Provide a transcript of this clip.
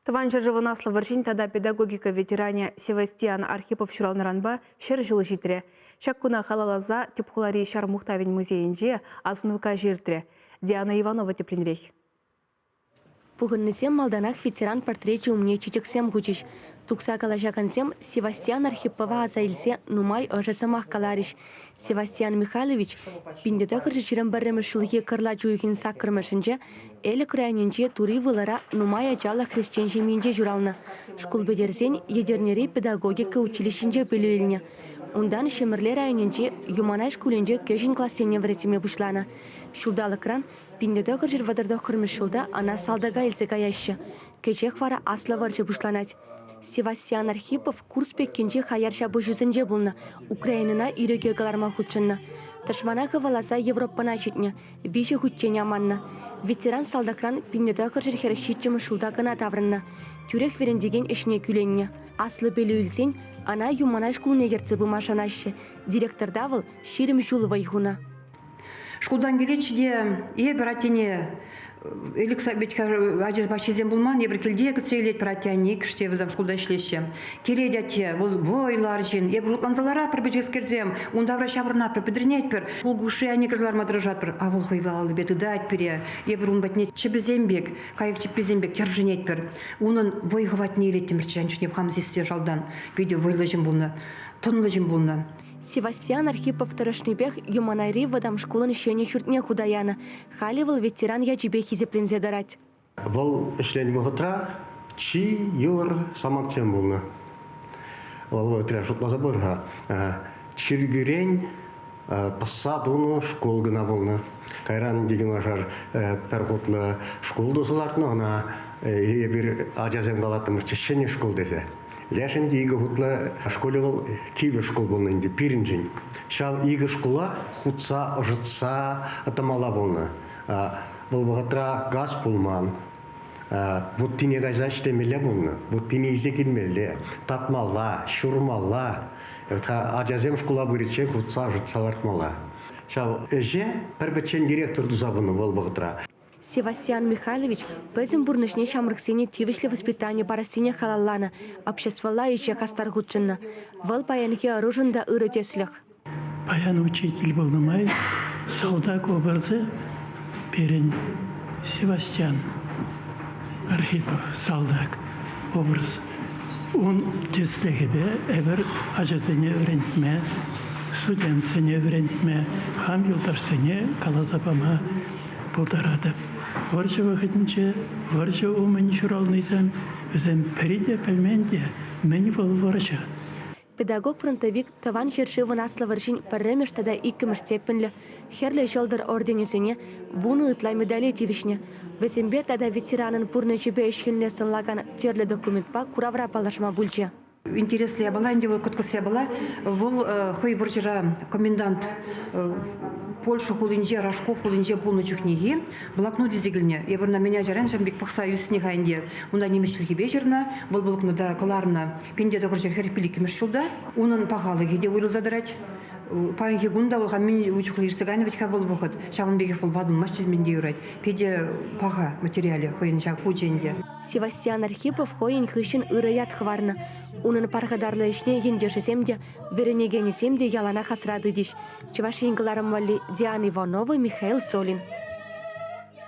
Тӑван ҫӗршывӑн Аслӑ вӑрҫин тата педагогика ветеранӗ Севастиан Архипов ҫуралнӑранпа 100 ҫул ҫитрӗ. Ҫак куна халалласа тӗп хулари Ҫар мухтавӗн музейӗнче асӑну каҫӗ иртрӗ. Диана Иванова тӗплӗнрех. Пухӑннисем малтанах ветеран портречӗ умне чечексем хучӗҫ. Тухса калаҫакансем Севастиан Архипова аса илсе нумай ӑшӑ сӑмах каларӗҫ. Севастиан Михайлович 1921 ҫулхи кӑрлач уйӑхӗн саккӑрмӗшӗнче Элӗк районӗнчи Тури Вылӑра нумай ачаллӑ хресчен ҫемйинче ҫуралнӑ. Шкул пӗтерсен Етӗрнери педагогика училищинче пӗлӳ илнӗ. Унтан Ҫӗмӗрле районӗнчи Юманай шкулӗнче кӗҫӗн классене вӗрентме пуҫланӑ. Ҫулталӑкран 1939 ҫулта ӑна салтака илсе каяҫҫӗ. Кӗҫех вара Аслӑ вӑрҫӑ пуҫланать. Севастьян Архипов Курск пеккинчи хаяр ҫапӑҫусенче пулнӑ, Украинӑна ирӗке кӑларма хутшӑннӑ. Тӑшмана хӑваласа Европӑна ҫитнӗ, виҫӗ хутчен аманнӑ. Ветеран салтакран 1947 ҫулта кӑна таврӑннӑ. Тӳрех вӗрентекен ӗҫне кӳленнӗ. Аслӑ пӗлӳ илсен ӑна Юманай шкулне ертсе пыма шанаҫҫӗ. Директорта вӑл 20 ҫул вӑй хунӑ. Шкултан килетчӗ те эпӗр аттене Элексабет ача пахчисем пулман, эпир килте кӗтсе илетпӗр атте-анне иккӗш те вӗсем шкулта ӗҫлеҫҫӗ. Килет атте, вӑл вӑйлӑ арҫын, эпир утланса ларатпӑр пӗчӗкскерсем, ун тавра ҫаврӑнатпӑр, пӗтӗрӗнетпӗр. Хул хушши анне кӗрсе ларма тӑрӑшатпӑр, а вӑл хӑй аллипе тытать пире. Эпир ун патне чӗпӗсем пек, кайӑк чӗпписем пек тӗршӗнетпӗр. Унӑн вӑй-хӑватне илеттӗмӗрччӗ ун чухне хам сиссе шалтан. Питӗ вӑйлӑ ҫын пулнӑ, тӑнлӑ ҫын пулнӑ. Севастьян Архипов тӑрӑшнипех Юманайри вӑтам шкулӑн ҫӗнӗ ҫуртне хута янӑ. Халӗ вӑл ветеран ячӗпе хисепленсе тӑрать. Вӑл ӗҫленӗ вӑхӑтра чи йывӑр самантсем пулнӑ. Вӑл вӑхӑтра шутласа пӑх-ха, чиркӳрен пӑсса тунӑ шкул кӑна пулнӑ. Кайран юнашар пӗр хутлӑ шкул туса лартнӑ, ӑна эпир ачасем калаттӑмӑрччӗ ҫӗнӗ шкул тесе. Леш ӗнтӗ икӗ хутлӑ шкулӗ вӑл кивӗ шкул пулнӑ ӗнтӗ пирӗншӗн. Ҫав икӗ шкула хутса ӑшӑтса тӑмалла пулнӑ. Вӑл вӑхӑтра газ пулман. Вуттине кайса ӗҫлемелле пулнӑ. Вуттине илсе килмелле, татмалла, ҫурмалла. Ачасем шкула пыриччен хутса ӑшӑтса лартмалла. Ҫав ӗҫе пӗр-пӗччен директор туса пынӑ вӑл вӑхӑтра. Севастьян Михайлович пӗтӗм пурнӑҫне ҫамрӑксене тивӗҫлӗ воспитани парассине халалланӑ, обществӑлла ӗҫе хастар хутшӑннӑ. Вӑл паянхи ӑрушӑн та ырӑ тӗслӗх. Паян учитель пулнӑ май салтак образӗ пирӗн Севастьян Архипов салтак образ. Ун тӗслӗхӗпе эпир ачасене вӗрентме, студентсене вӗрентме, хам юлташсене каласа пама пултаратӑп. Вӑрҫӑ вӑхӑтӗнче, вӑрҫӑ умӗн ҫуралнисем, вӗсем пӗри те пӗлмен те, мӗн вӑл вӑрҫӑ. Педагог-фронтовик Тӑван ҫӗршывӑн Аслӑ вӑрҫин пӗрремӗш тата иккӗмӗш степеньлӗ Хӗрлӗ Ҫӑлтӑр орденӗсене, вунӑ ытла медале тивӗҫнӗ. Вӗсемпе тата ветеранӑн пурнӑҫӗпе ӗҫ-хӗлне сӑнлакан тӗрлӗ документпа куравра паллашма пулчӗ. Интереслӗ япала ӗнтӗ вӑл, кӑткӑс япала. Вӑл хӑй вӑрҫӑра комендант Польша хулинче, Рожков хулинче пулнӑ чухнехи блокнот илсе килнӗ. Эпир ӑна мӗн ачаран ҫавӑн пек пӑхса ӳснӗ-ха ӗнтӗ. Унта нимӗҫ чӗлхипе ҫырнӑ, вӑл блокнота кӑларнӑ 1945 ҫулта. Унӑн пахалӑхӗ те уйрӑлса тӑрать. Паянхи кун та вӑл-ха мӗн чухлӗ иртсе кайнӑ вӗт-ха вӑл вӑхӑт. Ҫавӑн пекех вӑл ватӑлмасть тесен те юрать. Питӗ паха материалӗ хӑйӗн ҫак хучӗ ӗнтӗ. Севастьян Архипов хӑйӗн хыҫҫӑн ырӑ ят хӑварнӑ. Унӑн пархатарлӑ ӗҫне ентешӗсем те, вӗренекенӗсем те яланах асра тытӗҫ. Чӑваш Ен кӑларӑм валли Диана Иванова, Михаил Солин.